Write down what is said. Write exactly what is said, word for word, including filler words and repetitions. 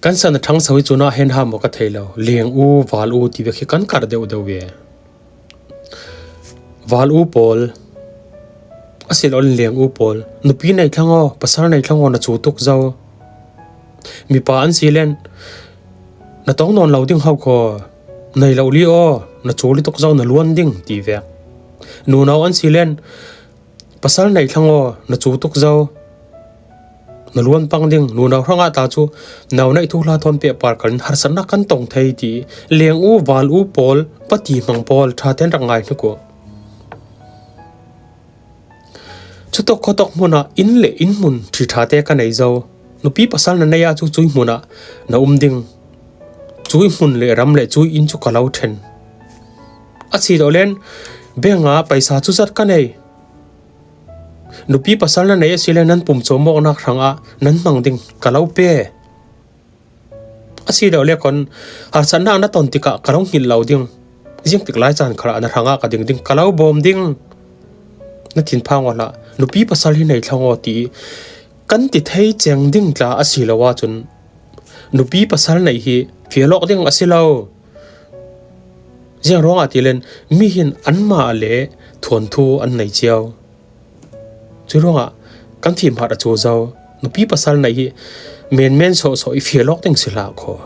Kan san a thangso hi cunah hen ha maw ka thei lo. Leng u, val u ti vek hi kan karh deuh deuh ve. Val u pawl, a si lo leng u pawl, nupi nei thlang aw, pasal nei thlang aw, na cu tuk zo. Mipa an si len, na tong nawn lo ding hau khaw, nei lo li aw, na cu li tuk zo, na luan ding ti vek. Nunau an si len, pasal nei thlang aw, na cu tuk zo, na luan pang ding. Nunau hrangah ta cu nau neih thuhla thawn pehpar kalin harsatnak kan tong thei ti. Leng u, val u pawl, pati hmang pawl, ṭha ten rak ngai hnik u. Cutok khuatok hmunah inn le inn hmun ṭhiṭhate ka nei zo. Nupi pasal na nei ah cu cui hmunah na um ding. Cui hmun le ram le cui inn cu ka lo ṭhen. A si lo len, bengah paisa cu zat ka nei. Nupi pasal na nei a si le nan pum cawmawknak hrangah nan hmang ding ka lo pe. A si deuh le kon, harsatnak na ton tikah ka lo hngilh lo ding. Ziangtik lai caan khalah na hrangah ka ding ding, ka lo bawm ding. Na thinphang aw hlah, nupi pasal hi nei thlang aw ti kan ti thei ceng ding tla a si lo ahcun nupi pasal nei hi fial awk ding a si lo. Ziang ruangah ti len, mi hin anmah le thuanthu an nei cio. Cu ruangah kan fimhat a cu zo. Nupi pasal nei hi menmen sawhsawh i fial awk ding si hlah khaw.